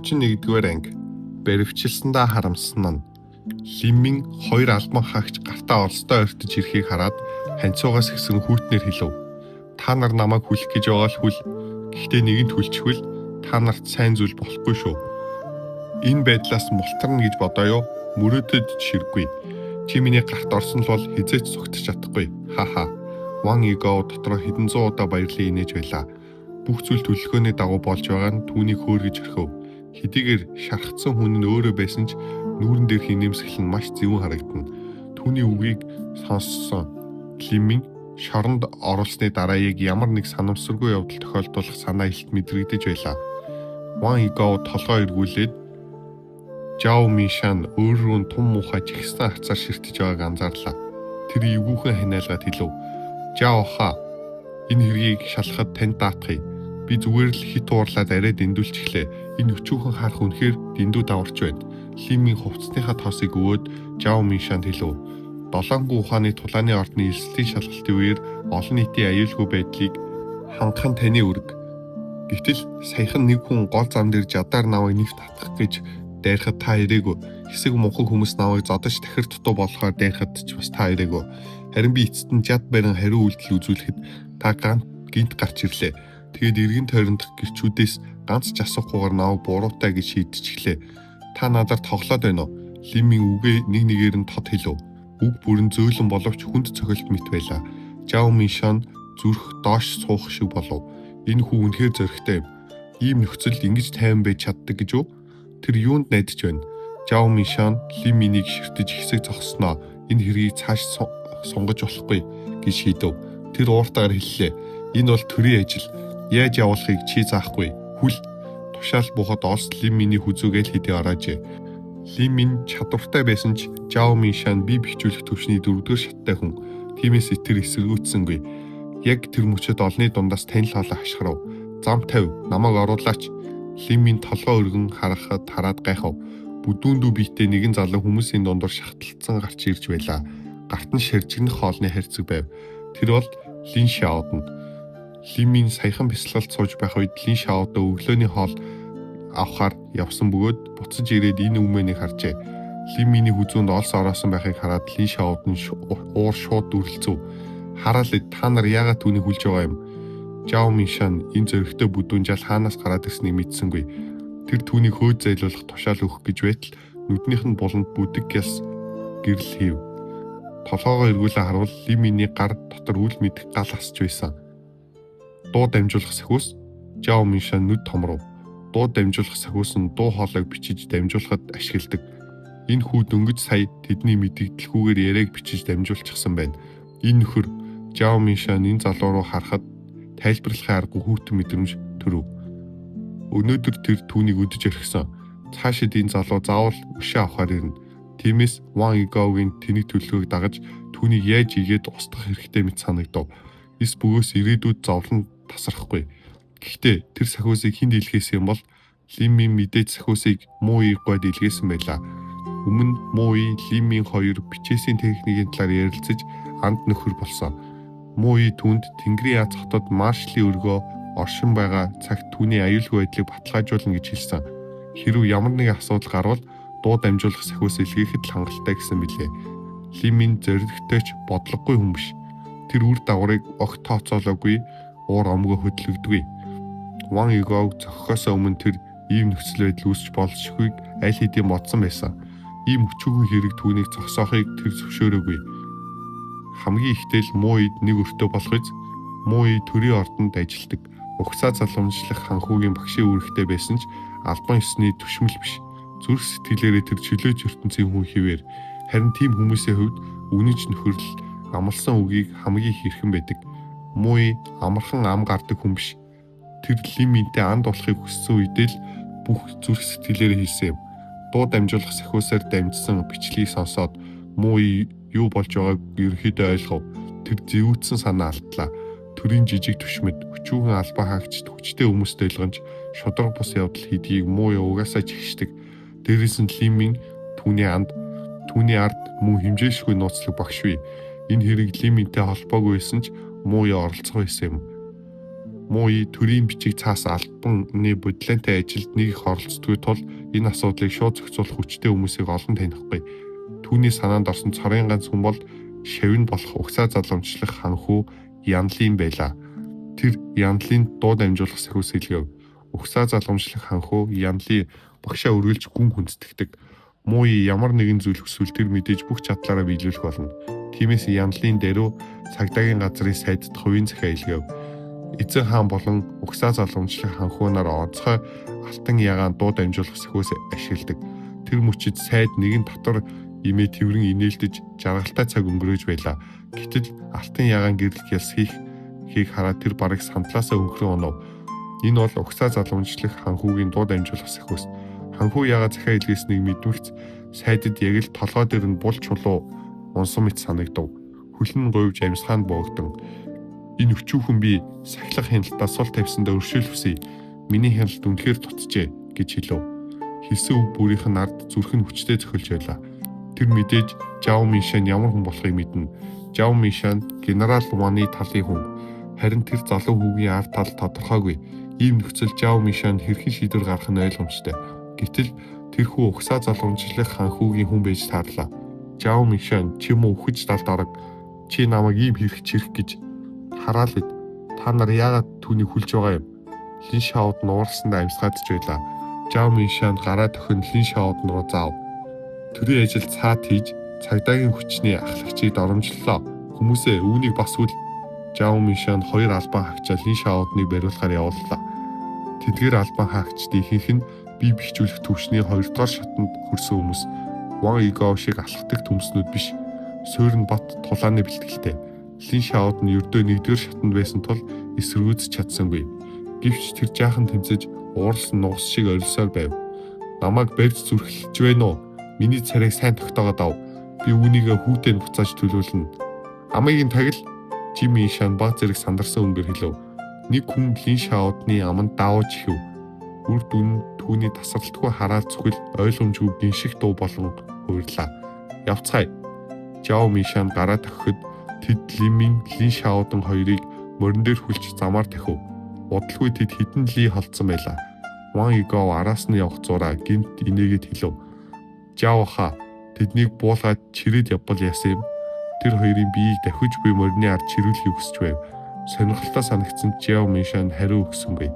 31-р анги. Баривчилсандаа харамссан нь Лиммин хоёр албан хаагч гартаа олстой ойртож ирэхийг хараад ханьцуугаас ихсэн хүйтнээр хэлэв. Та нар намайг хүлэх гэж байгаа л хүл. Гэхдээ нэгэнт хүлчихвэл та нарт сайн зүйл болохгүй шүү. Энэ байдлаас мултарна гэж бодоо юу? Мөрөөдөд ч хэрэггүй. Чи миний гарт орсон л бол хэзээ ч зугтаж чадахгүй. Ха ха. Ван Игоо дотроо хэдэн зуун удаа баярлан инээж байлаа. Бүх зүйл төлөвлөгөөний дагуу болж байгаа нь түүнийг хөөргөж орхив. Хэдийгээр шархацсан хүн нь өөрөө байсан ч нүүрэн дээрх инээмсэглэл нь маш зөвүүн харагдана. Түүний үгийг сонссон Лимин шоронд оруулсны дараа яг ямар нэг санамсаргүй явдал тохиолдуулах санаа илт мэдрэгдэж байлаа. Ван Игоо толгой эргүүлээд Жао Миншан өөр рүү нь тум муухай жигсэн хацаар ширтэж байгааг анзаарлаа. Тэр эвгүүхэн ханиалгаад хэлв. Жао хаа, энэ хэргийг шалгахад танд даатгая. Би зүгээр л хит уурлаад арай дэндүүлчихлээ. Энэ өчүүхэн харах үнэхээр дэндүү даварч байна. Лимийн хувцсныхаа тоосыг өвөөд Жао Миншанд хэлв. Долоонгүй ухааны тулааны ордны элсэлтийн шалгалтын үеэр олон нийтийн аюулгүй байдлыг хангах нь таны үүрэг. Гэтэл саяхан нэг хүн гол зам дээр жадаар намайг нэвт татах гэж дайрахад та ирээгүй. Хэсэг мунхаг хүмүүс намайг зодож тахир дутуу болохоор дайрахад ч бас та ирээгүй. Харин би эцэст нь жад барин хариу үйлдэл үзүүлэхэд та гинт гарч ирлээ. Тэгээд эргэн тойрондох гэрчүүдээс ганц ч асуухгүйгээр намайг буруутай гэж шийдчихлээ. Та надаар тоглоод байна уу? Лимийн үгээ нэг нэгээр нь тод хэлв. Үг бүрэн зөөлөн боловч хүнд цохилт мэт байлаа. Жао Миншан зүрх доош суух шиг болов. Энэ хүү үнэхээр зоригтой юм. Ийм нөхцөлд ингэж тайван байж чаддаг гэж үү? Тэр юунд найдаж байна? Жао Миншан Лиминийг ширтэж хэсэг зогссноо. Энэ хэргийг цааш сунгаж болохгүй гэж шийдэв. Тэр ууртаагаар хэллээ. Энэ бол төрийн ажил. Яаж явуулахыг чи заахгүй. Хүл тушаал буухад Олс Лиминий хүзүүг аль хэдийн ороожээ. Лимин чадвартай байсан ч Жао Миншан бие бэхжүүлэх төвшний дөрөвдүгээр шаттай хүн. Тиймээс тэр эсэргүүцсэнгүй. Яг тэр мөчөд олны дундаас танил хоолой хашгирав. Зам тавь, намайг оруулаач. Лимин толгой өргөн харахад хараад гайхав. Бүдүүн дүү биетэй нэгэн залуу хүмүүсийн дундуур шахталцсан гарч ирж байлаа. Гарт нь шаржигнах хоолны хайрцаг байв. Тэр бол Лин Шаодно. Лимин саяхан бясалгалд сууж байх үед Лин Шаодо өглөөний хоол авахар явсан бөгөөд буцаж ирээд энэ өмнөнийг харжээ. Лиминий хүзүүнд олс ороосон байхыг хараад Лин Шаодон уур шууд дүрлцэв. Хараал та нар яагаад түүнийг хүлж байгаа юм? Жао Миншан энэ зоригтой бүдүүн жал хаанаас гараад ирснийг мэдсэнгүй. Тэр түүнийг хөөж зайлуулах тушаал өгөх гэж байтал нүднийх нь буланд бүдэг гялс гэрэл хийв. Толгоогоо эргүүлэн харвал Лиминий гар дотор үл мэдэх гал асч байсан. Дуу дамжуулах сахиус Жао Миншан нүд томров. Дуу дамжуулах сахиус нь дуу хоолойг бичиж дамжуулахад ашигладаг. Энэ хүү дөнгөж сая тэдний мэдэгдэлгүйгээр яриаг бичиж дамжуулчихсан байна. Энэ нөхөр Жао Миншан энэ залуу руу харахад тайлбарлахын аргагүй хүйтэн мэдрэмж төрөв. Өнөөдөр тэр түүнийг өдөж орхисон. Цаашид энэ залуу заавал өшөө авахар ирнэ. Тиймээс Ван Игогийн тэнэг төлөвлөгөөг дагаж түүнийг яаж игээд устгах хэрэгтэй мэт санагдав. Эс бөгөөс ирээдүйд зовлон тасрахгүй. Гэхдээ тэр сахиусыг хэн дийлгээсэн юм бол Лимийн мэдээж сахиусыг муу гойд илгээсэн байлаа. Өмнө муу Лимийн хоёр бичээсийн техникийн талаар ярилцаж анд нөхөр болсон. Муу түүнд Тэнгэрийн Аз хотод маршлийн өргөө оршин байгаа цагт түүний аюулгүй байдлыг баталгаажуулна гэж хэлсэн. Хэрв ямар нэгэн асуудал гарвал дуу дамжуулах сахиус илгээхэд л хангалттай гэсэн билээ. Лимин зоригтой ч бодлогогүй хүн биш. Тэр үр дагаврыг огт тооцоолоогүй, уур омгоо хөдлөгдөггүй. Ван Игог зохихоос өмнө тэр ийм нөхцөл байдал үүсч болшихүйг аль хэдийн бодсон байсан. Ийм өчүүхэн хэрэг түүнийг зогсоохыг тэр зөвшөөрөөгүй. Хамгийн ихтэй л муу ид нэг өртөө болох биз? Муу ид төрийн ордонд ажилладаг. Угсаа залгамжлах ханхүүгийн багшийн үүрэгтэй байсан ч албан ёсны түшмэл биш. Зүрх сэтгэлээрээ тэр чөлөөч ертөнцийн хүн хിവэр. Харин тийм хүмүүсийн хувьд үнэнч нөхөрлөл амласан үгийг хамгийн их хэрхэн байдаг. Муу амархан ам гардаг хүн биш. Тэр лиминтэй анд болохыг хүссэн үедээ л бүх зүрх сэтгэлээрээ хэлсэн юм. Дуу дамжуулах сахиусаар дамжсан бичлэгийг сонсоод муу юу болж байгааг ерөнхийдөө ойлгов. Тэр зэвүүцсэн санаа алдлаа. Төрийн жижиг түшмэд өчүүхэн албан хаагчид хүчтэй хүмүүст ойлгомж шударга бус явдал хийдгийг муу угаасаа чигшдэг. Дээрээс нь Лимин түүний анд түүний ард мөн хэмжээшгүй нууцлаг багш бий. Энэ хэрэг Лиминтэй холбоогүй байсан ч муу оролцох байсан юм. Муу төрийн бичиг цаас албаны бодлонтой ажилд нэг их оролцдоггүй тул энэ асуудлыг шууд зохицуулах хүчтэй хүмүүсийг олон танихгүй. Түүний санаанд орсон цорын ганц хүн бол шавь болох угсаа залгамжлах ханхүү Янлын байлаа. Тэр Янлын дуу дамжуулах сахиус илгээв. Угсаа залгамжлах ханхүү Янлын багшаа үргэлж гүн хүндэтгэдэг. Муу ямар нэгэн зүйл хүсвэл тэр мэдээж бүх чадлаараа биелүүлэх болно. Тиймээс Янлын даруй цагдаагийн газрын сайдд хувийн захиа илгээв. Эзэн хаан болон угсаа залгамжлах ханхүү нар онцгой алтан ягаан дуу дамжуулах сахиус ашигладаг. Тэр мөчид сайд нэгэн татвар имээ тэрвэрэн инээлдэж жаргалтай цаг өнгөрөөж байлаа. Гэтэл алтан ягаан гэрэл гялс хийх хараад тэр бараг самтлаасаа өнхрөн унав. Энэ бол угсаа залгамжлах ханхүүгийн дуу дамжуулах сахиус. Ханхүү ягаа захиа илгээснийг мэдмэгц сайдад яг л толгой дээр нь бул чулуу унсан мэт санагдав. Хөл нь гуйвж амьсгаанд боогдсон. Энэ өчүүхэн би сахилах хяналтаа сул тавьсандаа өршөөл хүсье. Миний хяналт үнэхээр дутжээ гэж хэлв. Хэлсэн үг бүрийнх нь ард зүрх нь хүчтэй цохилж байлаа. Тэр мэдээж Жао Миншан ямар хүн болохыг мэднэ. Жао Миншан генерал Ваны талын хүн. Харин тэр залуу хүүгийн ард тал тодорхойгүй. Ийм нөхцөл Жао Миншан хэрхэн шийдвэр гаргах нь ойлгомжтой. Гэтэл тэр хүү угсаа залгамжлах ханхүүгийн хүн байж таарлаа. Жао Миншан чи мөн үхэж далд орог. Чи намайг ийм хэрэг чирэх гэж хараал ид. Та нар яагаад түүнийг хүлж байгаа юм? Лин Шаод нуурсандаа амьсгаадж байлаа. Жао Миншан гараа тохин Лин Шаод руу заав. Төрийн ажил цаад хийж цагдаагийн хүчний ахлагчийг доромжлолоо. Хүмүүсээ үүнийг бас үл. Жао Миншан хоёр албан хаагчаа Лин Шаодныг бариулахаар явууллаа. Тэдгээр албан хаагчдын ихэнх нь бие бэхжүүлэх түвшний 2 дугаар шатанд хүрсэн хүмүүс. Ван Игоо шиг алхдаг төмснүүд биш. Суурь нь бат тулааны бэлтгэлтэй. Лин Шаод нь ердөө 1-р шатанд байсан тул эсэргүүцэж чадсангүй. Гэвч тэр жаахан тэмцэж ууралсан нугас шиг орилсоор байв. Намайг барьж зүрхлэж байна уу? Миний царайг сайн тогтоогоод ав. Би үүнийгээ хүүтэй нь буцааж төлөөлнө. Амыг нь тагил Жими Шан баг зэрэг сандарсан өнгөөр хэлв. Нэг хүн Лин Шаодны аманд даавж ихэв. Үр дүн түүний тасралтгүй хараал зүхэл ойлгомжгүй гинших дуу болон хувирлаа. Явцгаая. Жао Миншан гараа тохиход тэд Лимин Лин Шаодан хоёрыг морин дээр хүлж замаар тахив. Удалгүй тэд хэдэн ли холдсон байлаа. Ван Игоо араас нь явах зураа гинт инээгээд хэлв. Жао ха тэднийг буулгаад чирээд явбал яасан юм. Тэр хоёрын биеийг давхиж буй морины ард чирүүлэхийг хүсэж байв. Сонирхолтой санагдсан Жао Миншан хариу өгсөнгүй.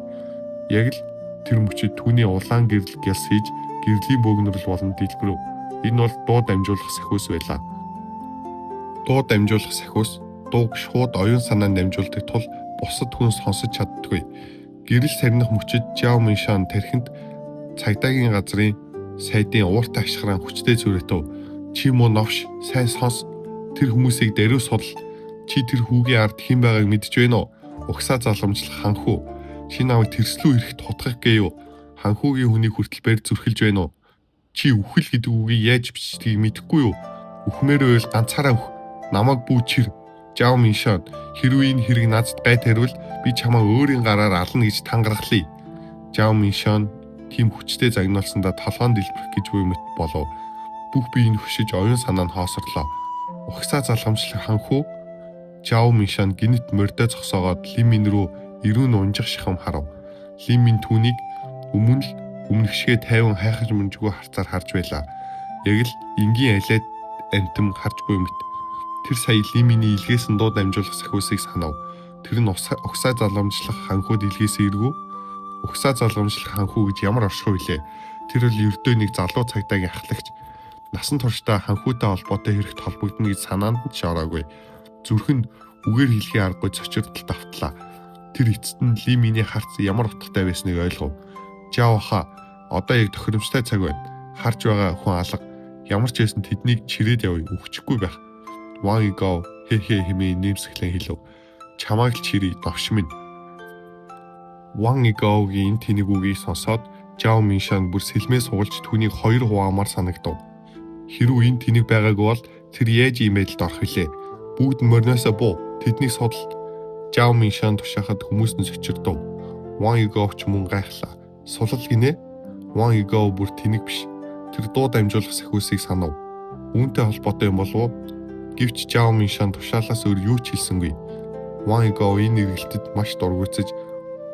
Яг л тэр мөчид түүний улаан гэрэл гялс хийж гэрлийн бөөгнөрл болон дэлбэрэв. Энэ бол дуу дамжуулах сахиус байлаа. Дуу дамжуулах сахиус дууг шууд оюун санаанд дамжуулдаг тул бусад хүн сонсож чаддаггүй. Гэрэл сарних мөчид Жао Миншан тархинд цагдаагийн газрын сайдын ууртай ашхран хүчтэй зүрэтв. Чи муу новш сайн сонс. Тэр хүмүүсийг даруй судал. Чи тэр хүүгийн ард хэн байгааг мэдэж байна уу? Угсаа залгамжлах ханхүү. Чи намайг тэрслүү ирэхэд хутгах гээ юу? Ханхүүгийн хүнийг хүртэл барь зүрхэлж байна уу? Чи үхэл гэдэг үгийг яаж бичдгийг мэдэхгүй юу? Үхмээр байвал ганцаараа үх. Намайг бүү чир. Жао Миншан хэрвээ энэ хэрэг надад гай таривал би чамайг өөрийн гараар ална гэж тангаргалъя. Жао Миншан тийм хүчтэй загнуулсандаа толгойн дэлбэрэх гэж буй мэт болов. Бүх бие нь хөшиж оюун санаа нь хоосорлоо. Угсаа залгамжлах ханхүү Жао Миншан гинэт мордой зогсоогоод Лимин рүү эрүүн унжих шахам харав. Лимин түүнийг өмнө л өмнөхшгээ тайван хайхаж мөнжгүй харцаар харж байлаа. Яг л энгийн алиад амтан харж буй мэт. Тэр сая Лиминий илгээсэн дуу дамжуулах сахиусыг санав. Тэр нь угсаа залгамжлах ханхууд илгээсэн эргүү. Угсаа залгамжлах ханхүү гэж ямар оршихуй билээ. Тэр бол ердөө нэг залуу цагдаагийн ахлагч. Насан туршдаа ханхүүтэй холбоотой хэрэгт холбогдоно гэж санаанд нь ч ороогүй. Зүрх нь үгээр хэлхийн аргагүй цочирдолд автлаа. Тэр эцэст нь Лиминий харц ямар утгатай байсныг ойлгов. Жао ха одоо яг тохиромжтой цаг байна. Харж байгаа хүн алга. Ямар ч байсан тэднийг чирээд явъя. Үхчихгүй байх. Ван Иго хэ хэ хэмээн нэмсэглэн хэлв. Чамайг л чирий довш минь. Ван Игогийн энэ тэнэг үгийг сонсоод Жао Миншан бүр сэлмээ сугалж түүнийг хоёр хуваамаар санагдав. Хэрвээ энэ тэнэг байгаагүй бол тэр яаж ийм байдалд орох вүлээ? Бүгд нь мориноосоо буу. Тэднийг судал. Жао Миншан тушаахад хүмүүс нь цочирдов. Ван Иго ч мөн гайхлаа. Сулал гинэ? Ван Иго бүр тэнэг биш. Тэр дуу дамжуулах сахиусыг санав. Үүнтэй холбоотой юм болов уу? Гэвч Жао Миншан тушаалаас өөр юу ч хэлсэнгүй. Ван Иго энэ эргэлтэд маш дургүйцэж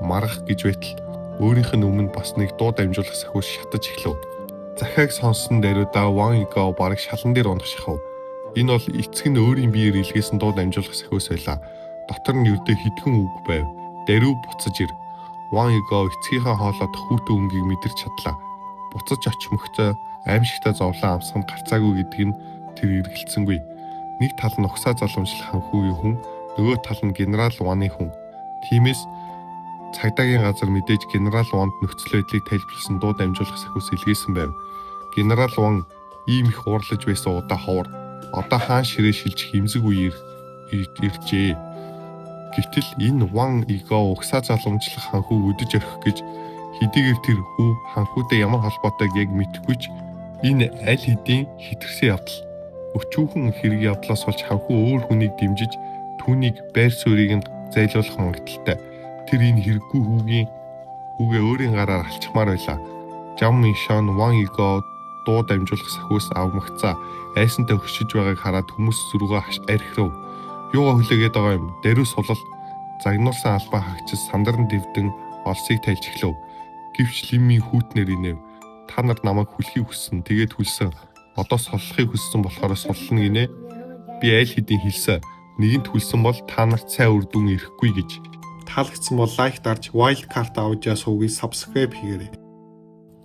маргах гэж байтал өөрийнх нь өмнө бас нэг дуу дамжуулах сахиус шатаж эхлэв. Захиаг сонссон даруйдаа Ван Игао бараг шалан дээр унах шахав. Энэ бол эцэг нь өөрийн биеэр илгээсэн дуу дамжуулах сахиус байлаа. Дотор нь ердөө хэдхэн үг байв. Даруй буцаж ир. Ван Игао эцгийнхээ хоолойд хүйтэн өнгийг мэдэрч чадлаа. Буцаж очмогтой аимшигтай зовлон амсах нь гарцаагүй гэдгийг нь тэр эргэлцсэнгүй. Нэг тал нь угсаа залгамжлах ханхүүгийн хүн, нөгөө тал нь генерал Ваны хүн. Тиймээс цагдаагийн газар мэдээж генерал Ванд нөхцөл байдлыг тайлбарласан дуу дамжуулах сахиус илгээсэн байв. Генерал Ван ийм их уурлаж байсан удаа ховор. Одоо хаан ширээ шилжих эмзэг үе иржээ. Гэтэл энэ Ван Иго угсаа залгамжлах ханхүү өдөж орхих гэж хэдийгээр тэр хүү ханхүүтэй ямар холбоотойг яг мэдэхгүй ч энэ аль хэдийн хэтэрсэн явдал. Өчүүхэн хэрэг явдлаас болж ханхүү өөр хүнийг дэмжиж түүнийг байр суурийг нь зайлуулах магадлалтай. Тэр энэ хэрэггүй хүүгийн хүүгээ өөрийн гараар алчихмаар байлаа. Жам Миншан Ван Иго дуу дамжуулах сахиус авмагцаа айсантай хөшиж байгааг хараад хүмүүс зүргөө архирав. Юугаа хүлээгээд байгаа юм? Даруй сулал загнуулсан албан хаагчид сандарн дэвдэн олсыг тайлж эхлэв. Гэвч Лимийн хүүтнэр инээв. Та нар намайг хүлхийг хүссэн. Тэгээд хүлсэн. Одоо суллахыг хүссэн болохоор суллана гинэ. Би аль хэдийн хэлсэн. Нэгэнт хүлсэн бол та нарт сайн үр дүн ирэхгүй гэж. Таалагдсан бол лайк дарж Wild Card Audio сувгийг subscribe хийгээрэй.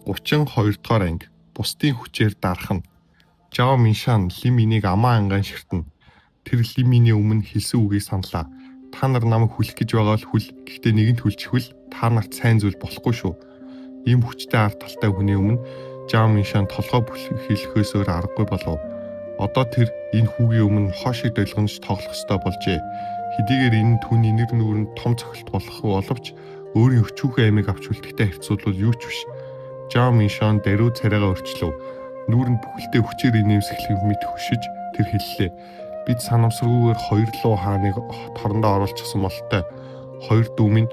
32 дугаар анги. Бусдын хүчээр дарах нь. Жао Миншан Лиминийг амаа ангаан ширтэнэ. Тэр Лиминий өмнө хэлсэн үгийг саналаа. Та нар намайг хүлэх гэж байгаа бол хүл. Гэхдээ нэгэнт хүлчихвэл та нарт сайн зүйл болохгүй шүү. Ийм хүчтэй ард талтай хүний өмнө Жао Миншан толгой хэлэхээс өөр аргагүй болов. Одоо тэр энэ хүүгийн өмнө нохой шиг долгионж тоглох ёстой болжээ. Хэдийгээр энэ нь түүний нэр нүүрэнд том цохилт болох боловч өөрийн өчүүхэн амийг авч үлдэхтэй харьцуулбал юу ч биш. Жао Миншан даруй царайгаа өөрчлөв. Нүүрэнд бүхэлдээ хүчээр инээмсэглэх мэт хөшиж тэр хэллээ. Бид санамсаргүйгээр хоёр луу хааныг хот орондоо оруулчихсан бололтой. Хоёр дүү минь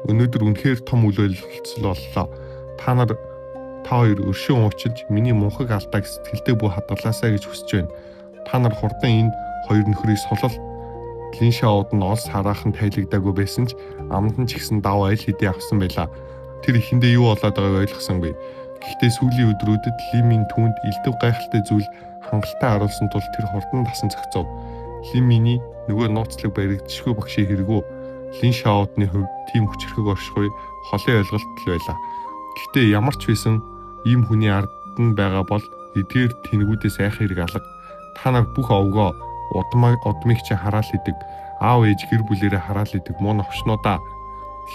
өнөөдөр үнэхээр том үл ойлголцол боллоо. Та нар та хоёр өршөөн уучлж миний мунхаг алдааг сэтгэлдээ бүү хадгалаасай гэж хүсэж байна. Та нар хурдан энэ хоёр нөхрийг сулал. Линшаод нь олс хараахан тайлагдаагүй байсан ч амд нь ч ихсэн даваа аль хэдийн авсан байлаа. Тэр эхэндээ юу болоод байгааг ойлгосонгүй. Гэхдээ сүүлийн өдрүүдэд Лимин түүнд элдэв гайхалтай зүйл хангалттай харуулсан тул тэр хурдан дасан зохицов. Лиминий нөгөө нууцлаг баригдшгүй багшийн хэрэгүү Лин Шаодны хувьд тийм хүчирхэг оршихуй холын ойлголт л байлаа. Гэхдээ ямар ч байсан ийм хүний ард нь байгаа бол эдгээр тэнгүүдээс айх хэрэг алга. Та нар бүх овгоо удмаа удмыг чи хараал идэг. Аав ээж гэр бүлэрээ хараал идэг муу новшнуудаа.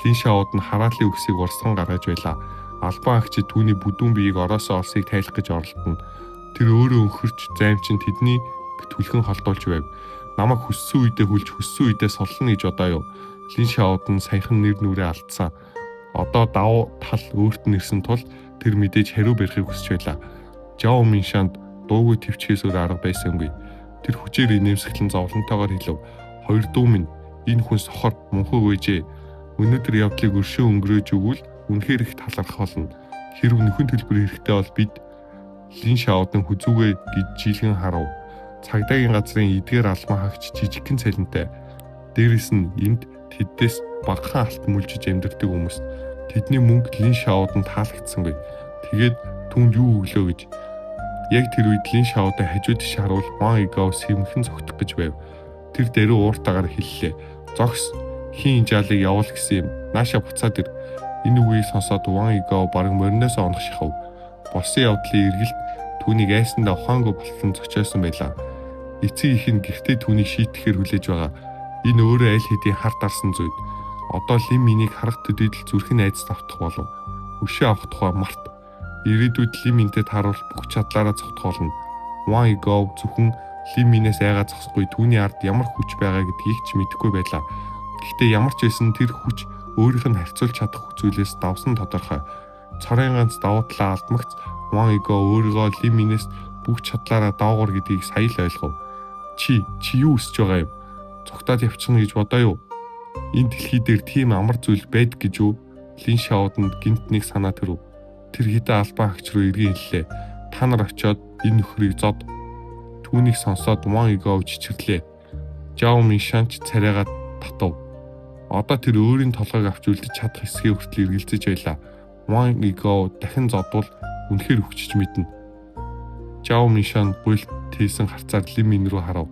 Лин Шаод нь хараалын үгсийг урсган гаргаж байлаа. Албан агч түүний бүдүүн биеийг ороосоо олсыг тайлах гэж оролдоно. Тэр өөрөө өнхөрч займчин тэдний түлхэн холдуулж байв. Намайг хүссэн үедээ хүлж хүссэн үедээ суллана гэж бодоо юу. Лин Шаод нь саяхан нэр нүрээ алдсан. Одоо давуу тал өөрт нь ирсэн тул тэр мэдээж хариу барихыг хүсэж байлаа. Жао Миншанд дуугүй төвчхээс өөр арга байсангүй. Тэр хүчээр инээмсэглэн зовлонтойгоор хэлв. Хоёр дүү минь энэ хүн сохор мунхаг үйжээ. Өнөөдөр явдлыг өршөө өнгөрөөж өгвөл үнэхээр их талархах болно. Хэрв нөхөн төлбөр хэрэгтэй бол бид Лин Шаодын хүзүүгээ гэж жилгэн харав. Цагдаагийн газрын эдгээр алмаа хагч жижигхэн цалинтай. Дээрэс нь энд тэддээс багахан алт мүлжиж амьдардаг хүмүүс. Тэдний мөнгө Лин Шаодонд таалагдсангүй. Тэгээд түүнд юу өглөө гэж. Яг тэр үед Лин Шаодын хажууд тийш харуул Ван Игао сэмхэн зогтох гэж байв. Тэр даруй ууртаагаар хэллээ. Зогс хийн жаалыг явуул гэсэн юм. Нааша буцаад ир. Энэ үгийг сонсоод Ван Игао бараг мориноос онох шахав. Болсон явдлын эргэлт түүнийг айсандаа ухаангүй болтон зочоосон байлаа. Эцэг их нь гэртээ түүнийг шийтгэхээр хүлээж байгаа. Энэ өөрөө аль хэдийн хар дарсан зүйл. Одоо Лим минийг харах төдийдөл зүрх нь айдас автах болов. Өшөө авах тухай март. Ирээдүйд Лим минтэй тааруул бүх чадлаараа зогтох болно. Ван Игао зөвхөн Лим минээс айгаа зогсохгүй түүний ард ямар хүч байгаа гэдгийг ч мэдэхгүй байлаа. Гэхдээ ямар ч байсан тэр хүч өөрийнх нь харьцуулж чадах зүйлээс давсан тодорхой. Цорын ганц давуу талаа алдмагц Ван Иго өөрийгөө Лим минээс бүх чадлаараа доогуур гэдгийг сая л ойлгов. Чи юу өсөж байгаа юм? Цугтаад явчихна гэж бодоо юу? Энэ дэлхий дээр тийм амар зүйл байд гэж юу? Лин Шаодонд гинт нэг санаа төрөв. Тэр хэдэн албан агч руу эргэн хэллээ. Та нар очиод энэ нөхрийг зод. Түүнийг сонсоод Ван Иго чичирлээ. Жао Миншанч царайгаа татав. Одоо тэр өөрийн толгойг авч үлдэж чадах эсхийг хүртэл эргэлзэж байлаа. Ван Иго дахин зодвол үнэхээр өвчиж мэднэ. Жао Миншан гуйлт тээсэн харцаар Лимин рүү харав.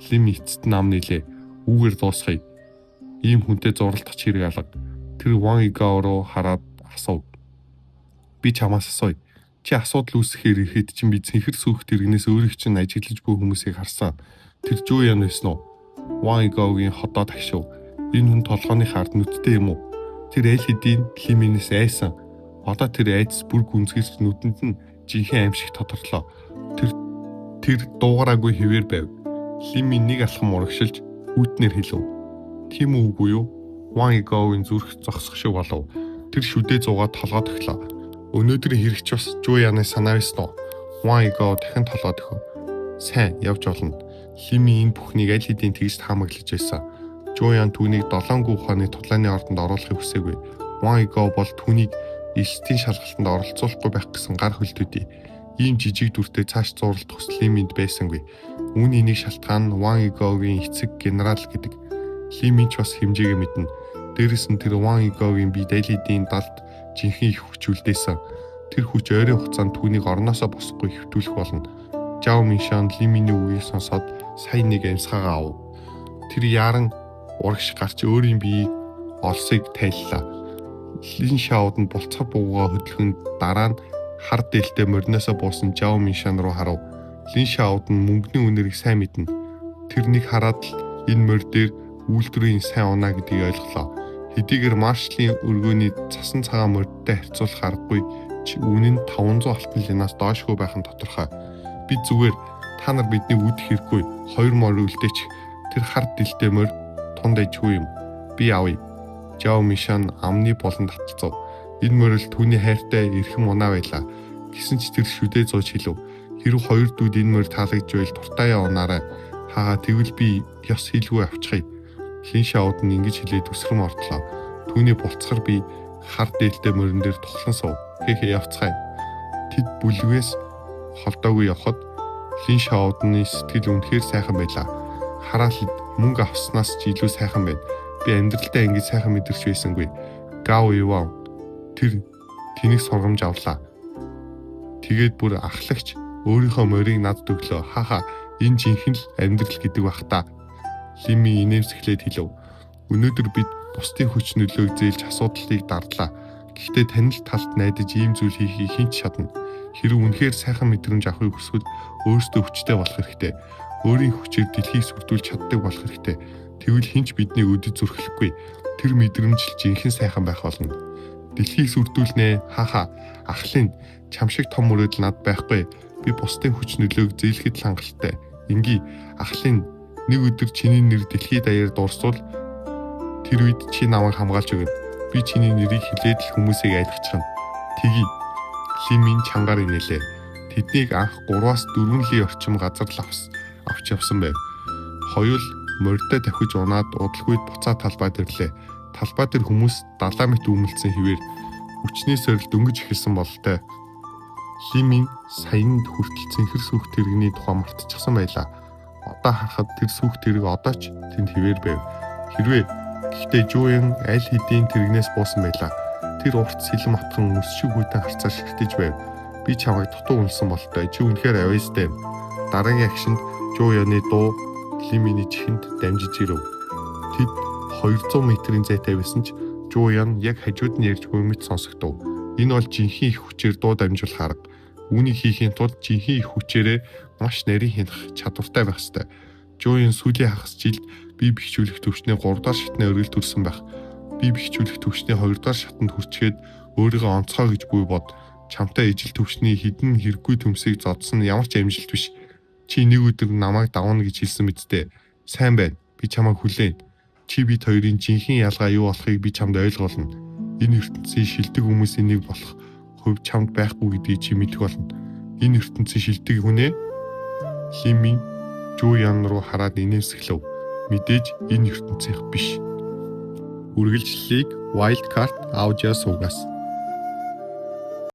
Лим эцэст нь ам нийлээ. Үүгээр дуусгая. Ийм хүнтэй зурлах ч хэрэг алга. Тэр Ван Иго руу хараад асуув. Би чамаас асууя. Чи асуудал үүсгэхээр ирэхэд чинь би цэнхэр сүүх тэрэгнээс өөрийг чинь ажиглаж буй хүмүүсийг харсан. Тэр Жуу Ян байсан уу? Ван Игогийн ходоо тагшив. Энэ хүн толгойн ард нүдтэй юм уу? Тэр аль хэдийн Лиминээс айсан. Одоо тэр айдас бүр гүнзгийрч нүдэнд нь жинхэнэ аимшиг тодорлоо. Тэр дуугараагүй хэвээр байв. Лимин нэг алхам урагшилж хүйтнээр хэлв. Тийм үү үгүй юу? Ван Игогийн зүрх зогсох шиг болов. Тэр шүдээ зуугаад толгой тохилоо. Өнөөдрийн хэрэгч бас Жуу Яны санаа байсан уу? Ван Иго дахин толгой дөхөв. Сайн явж болно. Лими энэ бүхнийг аль хэдийн тэгж таамаглаж байсан. Жуу Ян түүнийг долоон гүн ухааны тулааны ордонд оруулахыг хүсээгүй. Ван Иго бол түүнийг элсдийн шалгалтанд оролцуулахгүй байх гэсэн гар хөлтөдий. Ийм жижиг дүртэй цааш зурлах хүсэл Лиминд байсангүй. Үүний нэг шалтгаан нь Ван Игогийн эцэг генерал гэдэг. Лимин ч бас хэмжээгээ мэднэ. Дээрэс нь тэр Ван Игогийн бие аль хэдийн далд жинхэнэ их хүч үлдээсэн. Тэр хүч ойрын хугацаанд түүнийг орноосоо босохгүй хэвтүүлэх болно. Жао Миншан Лиминий үгийг сонсоод сая нэг амьсгаагаа авав. Тэр яаран урагш гарч өөрийн биеийг олсыг тайллаа. Лин Шаод нь булцгар буугаа хөдөлгөн дараа нь хар дээлтэй мориноосоо буусан Жао Миншан руу харав. Лин Шаод нь мөнгөний үнэрийг сайн мэднэ. Тэр нэг хараад л энэ морь дээр үйлдвэрийн сайн унаа гэдгийг ойлголоо. Хэдийгээр маршлийн өргөөний цасан цагаан морьтой харьцуулах аргагүй ч үнэ нь 500 алтан линаас доошгүй байх нь тодорхой. Би зүгээр та нар биднийг үдэх хэрэггүй хоёр морь үлдээч тэр хар дилтэй морь тунд ажгүй юм. Би авъя. Жао Мишан амны болон таталцав. Энэ морил түүний хайртай эрхэм унаа байлаа. Гэсэн ч тэр шүдээ зууж хэлв. Хэрв хоёр дүүд энэ морь таалагдж байвал дуртаяа унаарай. Хаа тэгвэл би ёс хийлгүй авчихъя. Лин Шаод нь ингэж хэлээд өсрөм ордлоо. Түүний булцгар би хар дээлтэй морин дээр тухлан сув. Хэхэ явцгаая. Тэд бүлгээс холдоогүй явхад Лин Шаодны сэтгэл үнэхээр сайхан байлаа. Хараал мөнгө авснаас ч илүү сайхан байна. Би амьдралдаа ингэж сайхан мэдэрч байсангүй. Гао Иван тэр тэнэг сургамж авлаа. Тэгээд бүр ахлагч өөрийнхөө морийг надад өглөө. Хаха энэ жинхэнэ л амьдрал гэдэг бах та. Лими инээмсэглээд хэлв. Өнөөдөр бид бусдын хүч нөлөөг зээлж асуудлыг дарлаа. Гэхдээ танил талд найдаж ийм зүйл хийхийг хэн ч чадна. Хэрв үнэхээр сайхан мэдрэмж авахыг хүсвэл өөрсдөө хүчтэй болох хэрэгтэй. Өөрийн хүчээр дэлхийг сүрдүүлж чаддаг болох хэрэгтэй. Тэгвэл хэн ч биднийг өдөж зүрхлэхгүй. Тэр мэдрэмж л жинхэнэ сайхан байх болно. Дэлхийг сүрдүүлнэ. Хаха. Ахлын чам шиг том мөрөөдөл над байхгүй. Би бусдын хүч нөлөөг зээлэхэд л хангалттай. Инги ахлын нэг өдөр чиний нэр дэлхийд даяар дуурсвал тэр үед чи намайг хамгаалж өгнө. Би чиний нэрийг хэлээд л хүмүүсийг айлгачихна. Тэгье. Лимин чангаар инээлээ. Тэднийг анх 3-аас 4 ли орчим газар л авч явсан байв. Хоёул морьдоо давхиж унаад удалгүйд буцаа талбай ирлээ. Талбай дээр хүмүүс далаа мэт үүмэлцсэн хэвээр хүчний сорилт дөнгөж эхэлсэн бололтой. Лимин саянд хүртэл цэнхэр сүх тэрэгний тухай мартчихсан байлаа. Одоо харахад тэр сүх тэрэг одоо ч тэнд хэвээр байв. Хэрвээ гэхдээ Жуян аль хэдийн тэрэгнээс буусан байлаа. Тэр урт сэлэм атхан мөс шиг хүйтэн харцаар шигтэж байв. Би чамайг дутуу үнэлсэн бололтой. Чи үнэхээр авьяастай юм. Дараагийн агшинд Жуяны дуу Лиминий чихэнд дамжиж ирэв. Тэд 200 метрийн зайтай байсан ч Жуян яг хажууд нь ярьж буй мэт сонсогдов. Энэ бол жинхэнэ их хүчээр дуу дамжуулах арга. Үүнийг хийхийн тулд жинхэнэ их хүчээрээ маш нарийн хянах чадвартай байх ёстой. Жуян сүүлийн хагас жилд бие бэхжүүлэх түвшний 3 дугаар шатны оргил төрсөн байх. Бие бэхжүүлэх түвшний 2 дугаар шатанд хүрчгээд өөрийгөө онцгой гэж буй бод. Чамтай ижил түвшний хідэн хэрэггүй төмсийг зодсон нь ямар ч амжилт биш. Чи нэг өдөр намайг давна гэж хэлсэн мэт дээ. Сайн байна. Би чамайг хүлээн. Чи бид хоёрын жинхэнэ ялгаа юу болохыг би чамд ойлгуулна. Энэ ертөнцийн шилдэг хүмүүсийн нэг болох хувь чамд байхгүй гэдгийг чи мэдэх болно. Энэ ертөнцийн шилдэг хүнээ Лимин Жуу Ян руу хараад инээмсэглэв. Мэдээж энэ ертөнцийнх биш. Үргэлжлэлийг Wildcard Audio сувгаас.